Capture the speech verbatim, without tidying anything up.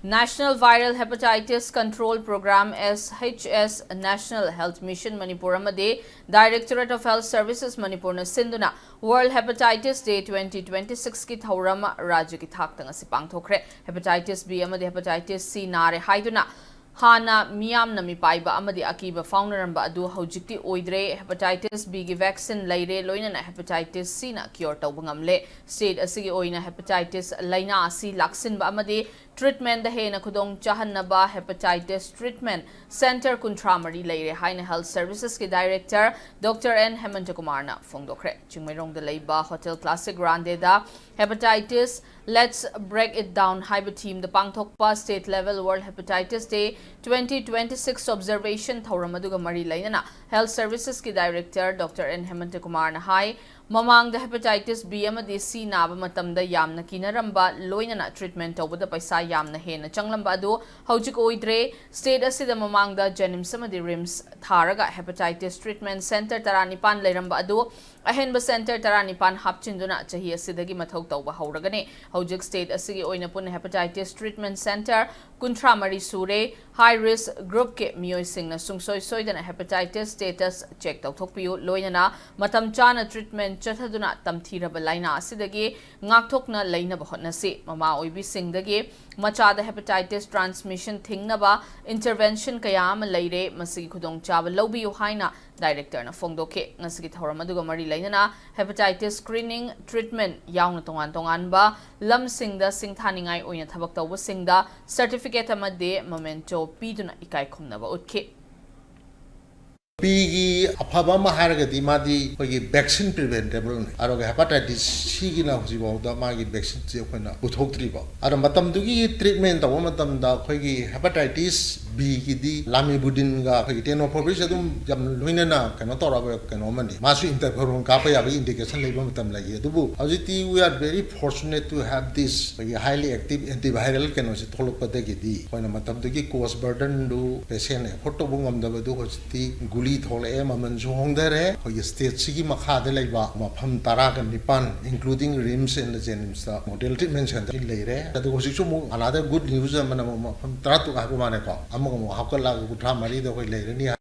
National Viral Hepatitis Control Program, S H S, National Health Mission Manipur ꯑꯃꯗꯤ Directorate of Health Services ꯃꯅꯤꯄꯨꯔꯅ ꯁꯤꯟꯗꯨꯅ World Hepatitis Day twenty twenty-six ꯀꯤ ꯊꯧꯔꯝ ꯔꯥꯖ꯭ꯌꯒꯤ ꯊꯥꯛꯇ ꯉꯁꯤ ꯄꯥꯡꯊꯣꯛꯈ꯭ꯔꯦ꯫ Hepatitis B ꯑꯃꯗꯤ Hepatitis C ꯅꯥꯔꯦ ꯍꯥꯏꯗꯨꯅ ꯍꯥꯟꯅ ꯃꯤꯌꯥꯝꯅ ꯃꯤꯄꯥꯏꯕ ꯑꯃꯗꯤ ꯑꯀꯤꯕ ꯐꯥꯎꯅꯔꯝꯕ ꯑꯗꯨ ꯍꯧꯖꯤꯛꯇꯤ ꯑꯣꯏꯗ꯭ꯔꯦ꯫ Hepatitis B ꯒꯤ vaccine ꯂꯩꯔꯦ, ꯂꯣꯏꯅꯅ Hepatitis C ꯅ cure ꯇꯧꯕ ꯉꯝꯂꯦ꯫ State ꯑꯁꯤꯒꯤ ꯑꯣꯏꯅ hepatitis ꯂꯥꯏꯅꯥ ꯑꯁꯤ ꯂꯥꯛꯁꯤꯟꯕ ꯑꯃꯗꯤ treatment ꯗ ꯍꯦꯟꯅ ꯈꯨꯗꯣꯡ ꯆꯥꯍꯟꯅꯕ hepatitis treatment center ꯀꯨꯟꯊ꯭ꯔꯥ ꯃꯔꯤ ꯂꯩꯔꯦ ꯍꯥꯏꯅ Health Services ꯀꯤ Director Doctor N ꯍꯦꯃꯟꯇ ꯀꯨꯃꯥꯔꯅ ꯐꯣꯡꯗꯣꯛꯈ꯭ꯔꯦ꯫ ꯆꯤꯡꯃꯩꯔꯣꯡꯗ ꯂꯩꯕ Hotel Classic Grande the Hepatitis Let's Break It Down ꯍꯥꯏꯕ theme ꯗ ꯄꯥꯡꯊꯣꯛꯄ State Level World Hepatitis Day twenty twenty-six observation ꯊꯧꯔꯝ ꯑꯗꯨꯒ ꯃꯔꯤ ꯂꯩꯅꯅ Health Services ꯀꯤ Director Doctor N ꯍꯦꯃꯟꯇ ꯀꯨꯃꯥꯔꯅ ꯍꯥꯏ, ꯃꯃꯥꯡꯗ Hepatitis B ꯑꯃꯗꯤ C ꯅꯥꯕ ꯃꯇꯝꯗ ꯌꯥꯝꯅ ꯀꯤꯅꯔꯝꯕ, ꯂꯣꯏꯅꯅ treatment ꯇꯧꯕꯗ ꯄꯩꯁꯥ ꯌꯥꯝꯅ ꯍꯦꯟꯅ ꯆꯪꯂꯝꯕ ꯑꯗꯨ ꯍꯧꯖꯤꯛ ꯑꯣꯏꯗ꯭ꯔꯦ꯫ State ꯑꯁꯤꯗ ꯃꯃꯥꯡꯗ JNIMS ꯑꯃꯗꯤ RIMS ꯊꯥꯔꯒ hepatitis treatment center ꯇꯔꯥꯅꯤꯄꯥꯟ ꯂꯩꯔꯝꯕ ꯑꯗꯨ ꯑꯍꯦꯟꯕ center ꯇꯔꯥꯅꯤꯄꯥꯟ ꯍꯥꯞꯆꯤꯟꯗꯨꯅ ꯆꯍꯤ ꯑꯁꯤꯗꯒꯤ ꯃꯊꯧ ꯇꯧꯕ ꯍꯧꯔꯒꯅꯤ꯫ ꯍꯧꯖꯤꯛ state ꯑꯁꯤꯒꯤ ꯑꯣꯏꯅ ꯄꯨꯟꯅ hepatitis treatment center ꯀꯨꯟꯊ꯭ꯔꯥ ꯃꯔꯤ ꯁꯨꯔꯦ꯫ High risk group ꯀꯤ ꯃꯤꯑꯣꯏꯁꯤꯡꯅ ꯁꯨꯡꯁꯣꯏ ꯁꯣꯏꯗꯅ hepatitis status check ꯇꯧꯊꯣꯛꯄꯤꯌꯨ, ꯂꯣꯏꯅꯅ ꯃꯇꯝ ꯆꯥꯅ treatment ꯆꯠꯊꯗꯨꯅ ꯇꯝꯊꯤꯔꯕ ꯂꯥꯏꯅꯥ ꯑꯁꯤꯗꯒꯤ ꯉꯥꯛꯊꯣꯛꯅ ꯂꯩꯅꯕ ꯍꯣꯠꯅꯁꯤ꯫ ꯃꯃꯥ ꯑꯣꯏꯕꯤꯁꯤꯡꯗꯒꯤ ꯃꯆꯥꯗ hepatitis transmission ꯊꯤꯡꯅꯕ intervention ꯀꯌꯥ ꯑꯃ ꯂꯩꯔꯦ, ꯃꯁꯤꯒꯤ ꯈꯨꯗꯣꯡꯆꯥꯕ ꯂꯧꯕꯤꯌꯨ ꯍꯥꯏꯅ Director ꯅ ꯐꯣꯡꯗꯣꯛꯈꯤ꯫ ꯉꯁꯤꯒꯤ ꯊꯧꯔꯝ ꯑꯗꯨꯒ ꯃꯔꯤ ꯂꯩꯅꯅ hepatitis screening, treatment ꯌꯥꯎꯅ ꯇꯣꯉꯥꯟ ꯇꯣꯉꯥꯟꯕ ꯂꯝꯁꯤꯡꯗ ꯁꯤꯡꯊꯥꯅꯤꯡꯉꯥꯏ ꯑꯣꯏꯅ ꯊꯕꯛ ꯇꯧꯕꯁꯤꯡꯗ certificate ꯑꯃꯗꯤ memento ꯄꯤꯗꯨꯅ ꯏꯀꯥꯏ ꯈꯨꯝꯅꯕ ꯎꯠꯈꯤ꯫ ꯄꯤꯒꯤ ꯑꯐꯕ ꯑꯃ ꯍꯥꯏꯔꯒꯗꯤ ꯃꯥꯗꯤ ꯑꯩꯈꯣꯏꯒꯤ vaccine preventable ꯅꯤ꯫ ꯑꯗꯨꯒ hepatitis C ꯒꯤꯅ ꯍꯧꯖꯤꯛꯐꯥꯎꯗ ꯃꯥꯒꯤ vaccine ꯁꯦ ꯑꯩꯈꯣꯏꯅ ꯄꯨꯊꯣꯛꯇ꯭ꯔꯤꯕ꯫ ꯑꯗꯣ ꯃꯇꯝꯗꯨꯒꯤ treatment ꯇꯧꯕ ꯃꯇꯝꯗ ꯑꯩꯈꯣꯏꯒꯤ hepatitis ꯕꯤꯒꯤꯗꯤ ꯂꯥꯃꯤꯕꯨꯗꯤꯟꯒ ꯑꯩꯈꯣꯏꯒꯤ ꯇꯦꯅꯣꯐꯣꯔꯕꯤꯁ ꯑꯗꯨꯝ ꯌꯥꯝ ꯂꯣꯏꯅꯅ ꯀꯩꯅꯣ ꯇꯧꯔꯕ ꯀꯩꯅꯣ ꯑꯃꯅꯤ꯫ ꯃꯥꯁꯨ interferon ꯀꯥꯞꯄ ꯌꯥꯕꯒꯤ indication ꯂꯩꯕ ꯃꯇꯝ ꯂꯩꯌꯦ꯫ ꯑꯗꯨꯕꯨ ꯍꯧꯖꯤꯛꯇꯤ we are very fortunate to have this ꯑꯩꯈꯣꯏꯒꯤ highly active antiviral ꯀꯩꯅꯣꯁꯦ ꯊꯣꯛꯂꯛꯄꯗꯒꯤꯗꯤ ꯑꯩꯈꯣꯏꯅ ꯃꯇꯝꯗꯨꯒꯤ cost burdenꯗꯨ, patient afford ꯇꯧꯕ ꯉꯝꯗꯕꯗꯨ ꯍꯧꯖꯤꯛꯇꯤ ꯒꯨꯂꯤ ꯊꯣꯛꯂꯛꯑꯦ, ꯃꯃꯜꯁꯨ ꯍꯣꯡꯊꯔꯦ꯫ ꯑꯩꯈꯣꯏꯒꯤ stateꯁꯤꯒꯤ ꯃꯈꯥꯗ ꯂꯩꯕ ꯃꯐꯝ ꯇꯔꯥꯒ ꯅꯤꯄꯥꯟ, including RIMS and JNIMSꯇ model treatment centre ꯂꯩꯔꯦ꯫ ꯑꯗꯨꯒ ꯍꯧꯖꯤꯛꯁꯨ ꯑꯃꯨꯛ another good news ꯑꯃꯅ ꯑꯃꯨꯛ ꯃꯐꯝ ꯇꯔꯥ ꯇꯔꯨꯛ ꯍꯥꯏꯕ ꯃꯥꯅꯦꯀꯣ, ꯑꯃꯒ ꯑꯃꯨꯛ ꯍꯥꯞꯀꯠꯂꯛꯑꯒ ꯀꯨꯟꯊ꯭ꯔꯥ ꯃꯔꯤꯗ ꯑꯩꯈꯣꯏ ꯂꯩꯔꯅꯤ꯫